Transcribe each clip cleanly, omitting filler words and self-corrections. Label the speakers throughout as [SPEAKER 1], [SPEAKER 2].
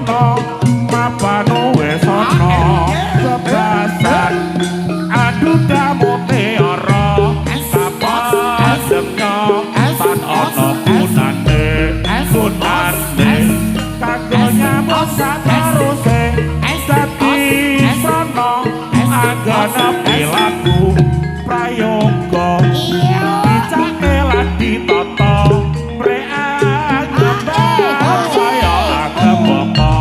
[SPEAKER 1] kuna mapanu wis ana bebasan adu damutiara kapademnya tan ana gunane gunane kanggo nyambung sateruse dadi srana anggone pilaku prayoga dicake lan ditata pre anggone saya agem bapa.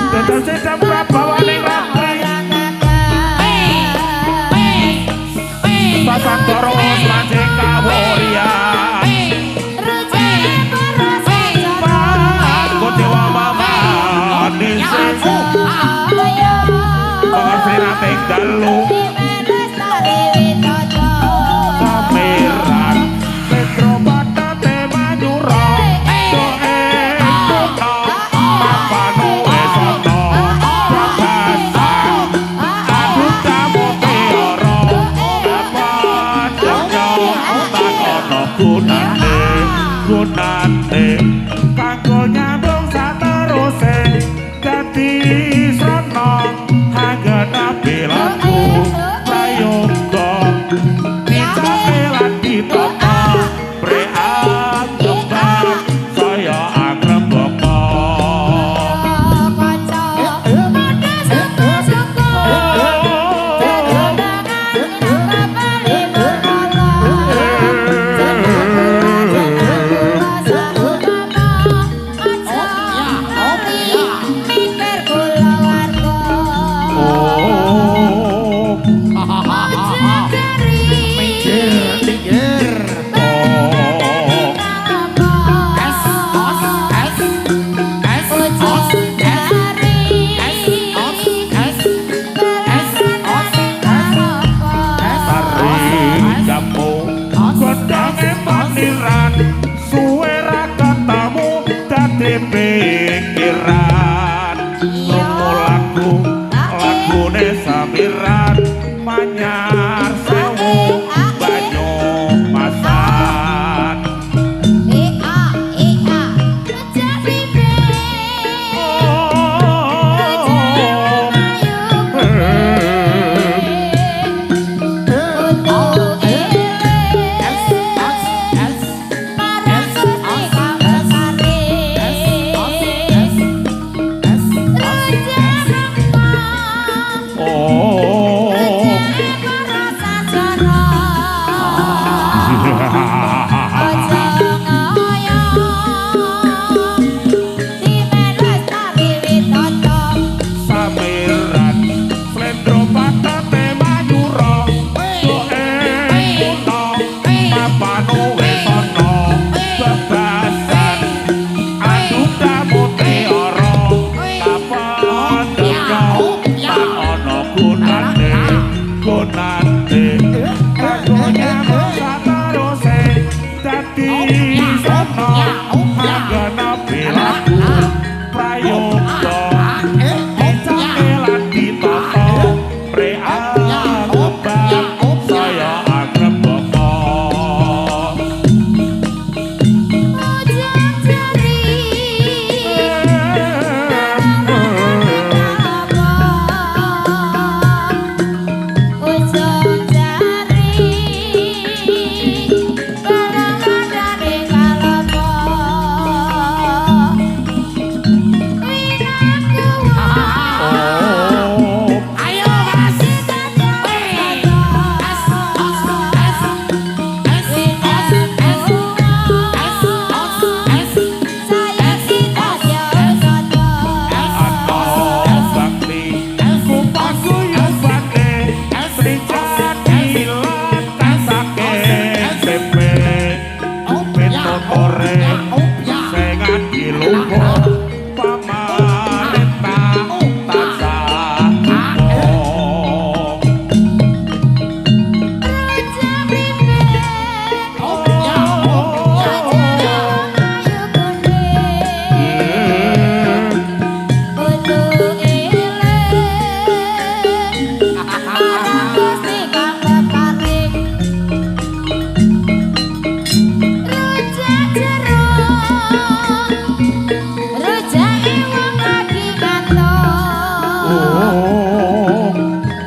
[SPEAKER 1] Dados sedang prabawaning ratri Sasantara lajeng kawuryan Paku dewa mamanise Pangarsinating dalu Samiran Petro Patate Manyura Doe kutha mapanu wis ana babasan adu damutiara kapademnya tan ana gunane gunane kanggo nyambung sateruse dadi srana anggene pilaku.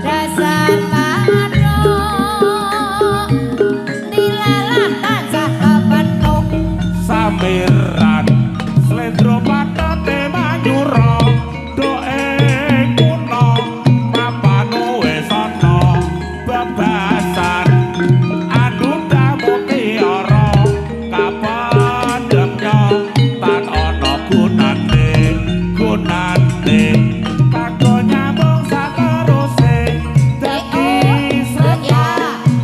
[SPEAKER 2] Dasar pathok dilalah tansah kepethuk.
[SPEAKER 1] Samiran slendro patete manyura doe kuna mapano wis ana bebasan anudha mutiara kapendhemnya tan ana gunane gunane kanggo nyambung sateruse dadi srana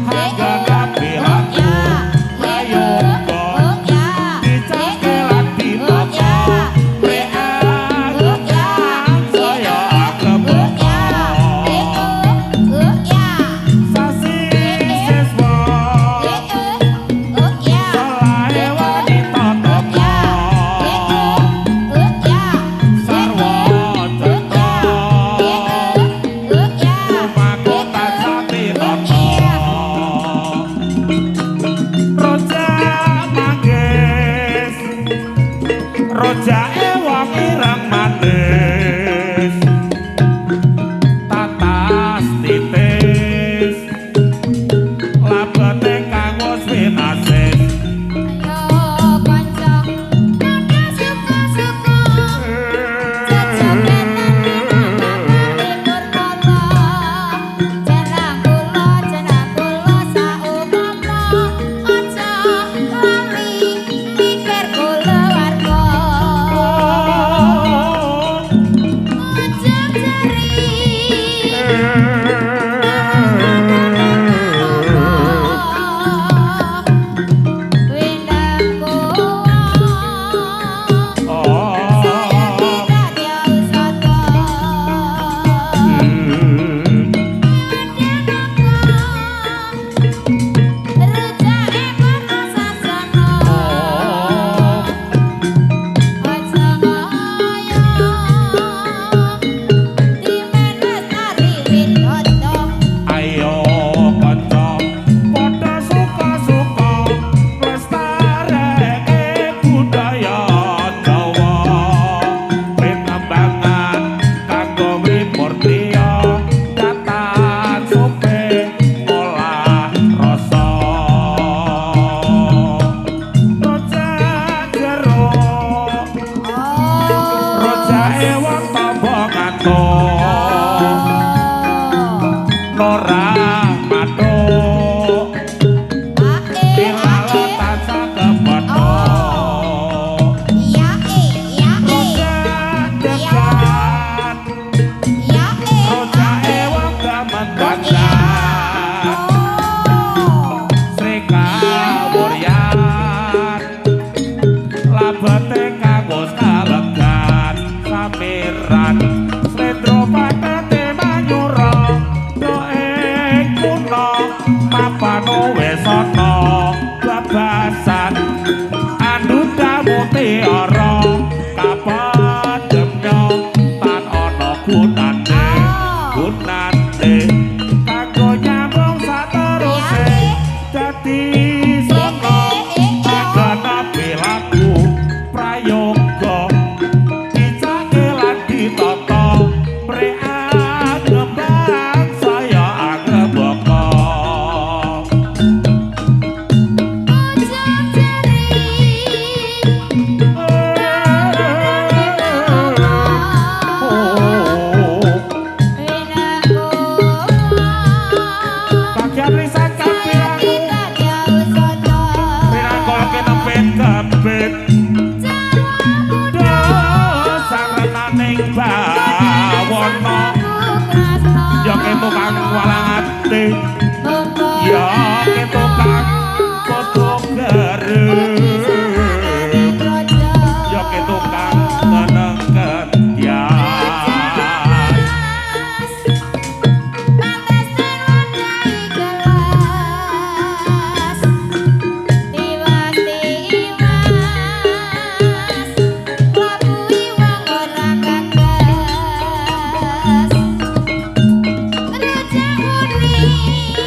[SPEAKER 1] hangga laku prayoga dicake lan ditata saya akrembaka sasi siswa selae wanita tata sarwa cetha lumaku tansah tinata rojak manggis rojake wong ireng manis tatas titis labete kang wis winasis.
[SPEAKER 2] Ayo kanca padha suka-suka
[SPEAKER 1] Ayo kanca padha suka-suka lestareke budaya Jawa pitembangan kanggo ngripur driya datan supe ngolah rasa rojak jeruk rojake wong tamba ngantuk ora mathuk dilala tansah kepethuk rojak degan rojake wong demen dandan Sri Kawuryan labete kanggo kalegan samiran slendro patete manyura doe kuna mapano wis ana babasan anudha mutiara kapendhemnya tan ana gunane gunane kanggo nyambung sateruse dadi srana aganapi laku prayoga dicake lan ditata prean ngembang saya angrembaka. Bagian lisan kapirangu rinangkul kinepit kebit sang renaning bawana ya ke tukang walang ati ya ke tukang kudu gerem ya ke tukang teneng kedyan.
[SPEAKER 2] Rejak murni.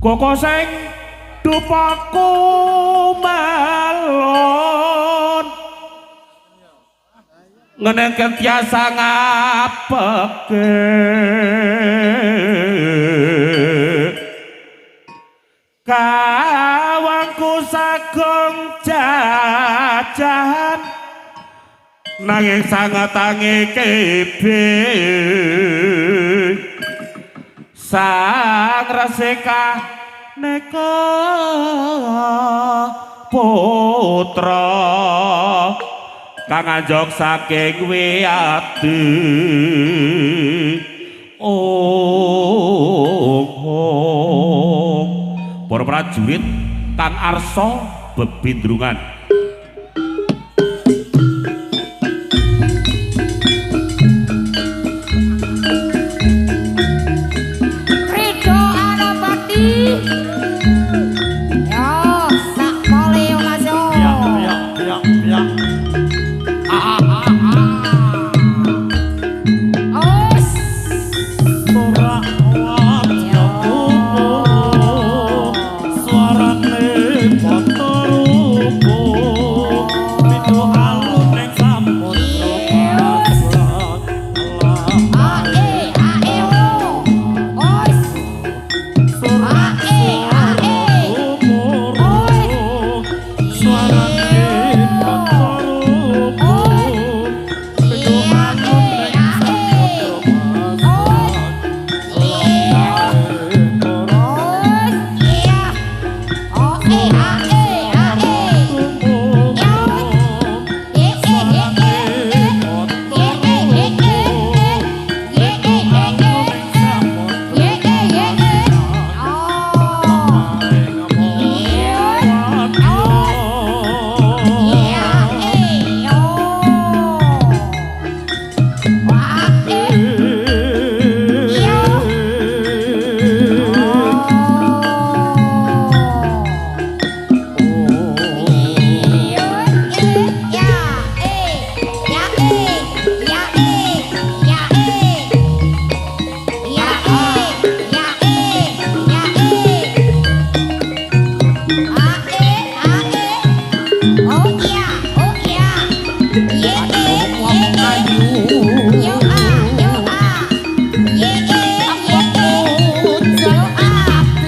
[SPEAKER 1] Koko sing dupaku malon Ngenengken tiasa ngapeke kawangku sagung jajahan nanging sangetange kebe sang resika neka putra kang anjog saking wiyati. Oh, para prajurit kang arsa bebindrungan.
[SPEAKER 2] Ridho Anapati. Yo, sak pole yo Mas yo.
[SPEAKER 3] Ya ya ya ya. Ah ah ah.
[SPEAKER 2] Os.
[SPEAKER 3] Ora wadya kumpul suarane padha rupa pitu alun ning samudra pasat.
[SPEAKER 2] A E A E O. Os. A E A E.
[SPEAKER 3] Suarane padha rupa pitu alun ning samudra pasat.
[SPEAKER 2] Iya. Os. Iya. O E A E A E. E E E E E. E E E E E. E E E E E. E E E E. Oh. Iya. Iya. E O. Wah. E. Iya. Oh. Iya, e, ya, e, ya, e, ya, e, ya, e. Ya, e, ya, e, ya, e. A, e, A, e. Oh iya, oh iya. Ye, e, ye, e. Yo, a, yo, a. Ye, e, ye, e. Yo, a,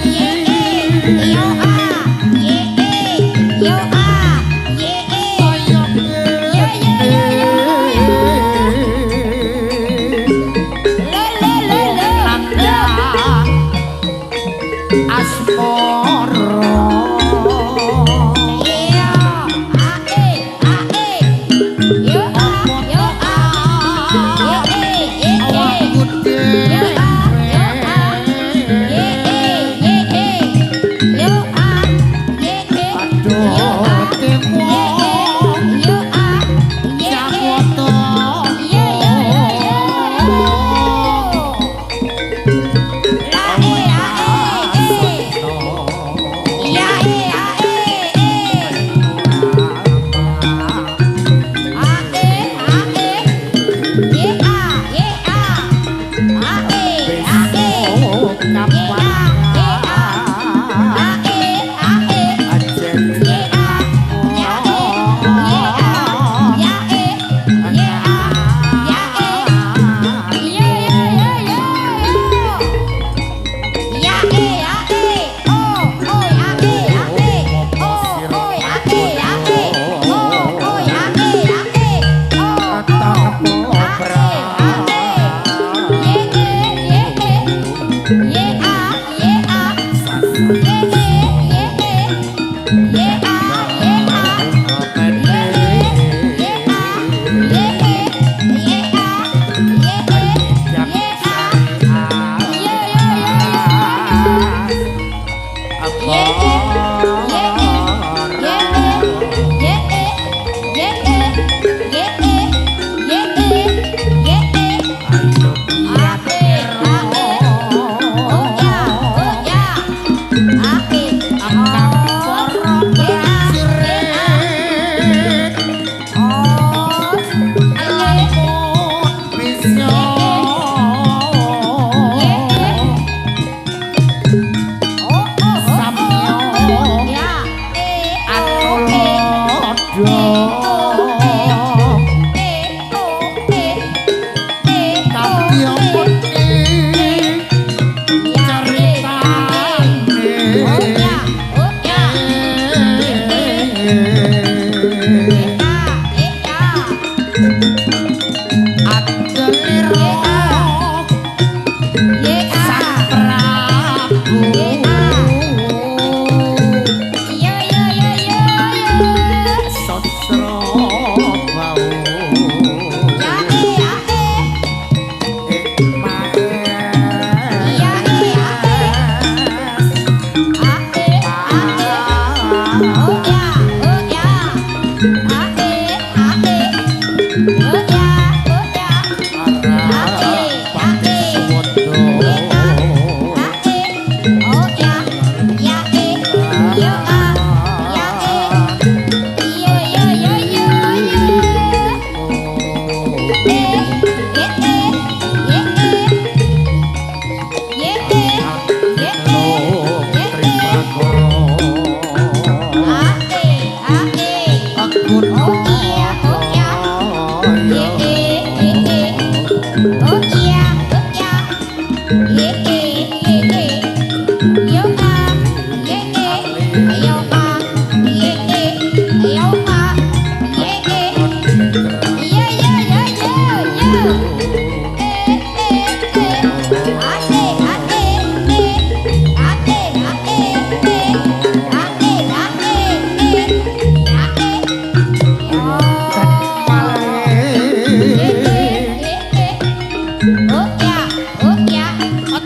[SPEAKER 2] ye, e. Yo, a, ye, e. Yo, a, ye, e. Yo, yo, yo, yo, yo. Le, le, le, le, le.
[SPEAKER 4] Asmara.
[SPEAKER 2] Iya, a, e, a, e. Yo, a, yo, a. Yo, e, ye, e. Yo, a, yo, a. Ye, e, ye, e. Yo, a, ye, e. Yo, a, ye, e. Yo, a, ye, e. Ye, yo, yo, yo, yo. La, e, a, e, e. Ya, e, a, e, e. A, e, a, e. Ye, a, ye, a. A, e, a, e. Ye, a, ye, a. A, e, a, e. Ye, a, ya, e. Ye, a, ya, e. Ye, a, ya, e. Ye, ye, ye, ye, yo. Ya, e, a, e. O, o, a, e, a, e. O, o, a, e, a, e. O, o, a, e, a, e. O, o, a, e, a, e. Ye, e, ye, e. Ye, a, ye, a.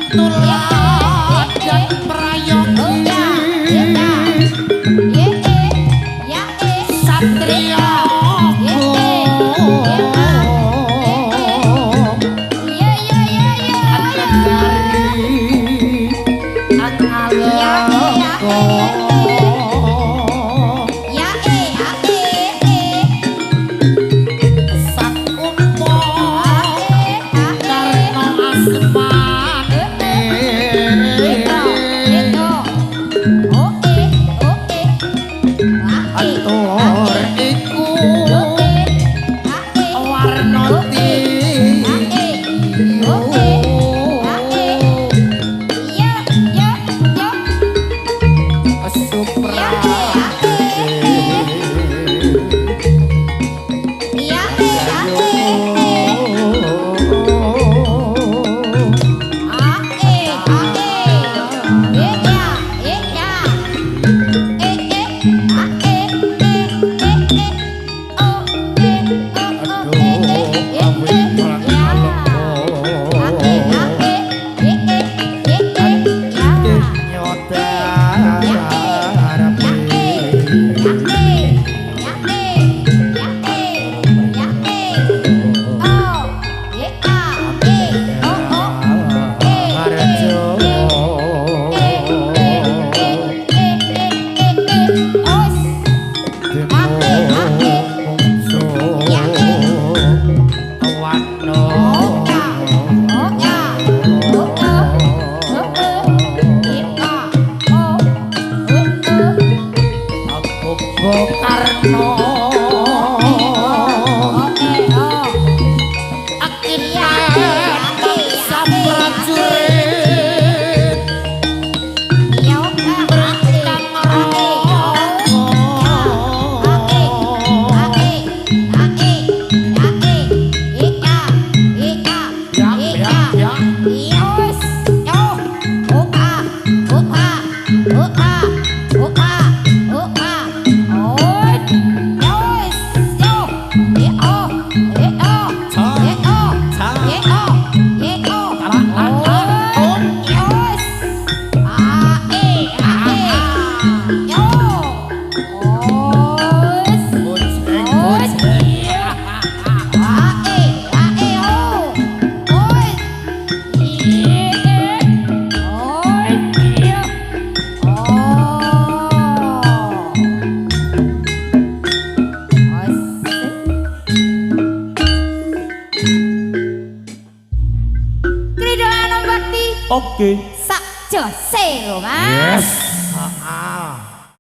[SPEAKER 4] Tuladan prayogi Satria
[SPEAKER 1] Oke.
[SPEAKER 2] Sak jose lho, Mas.
[SPEAKER 3] Yes.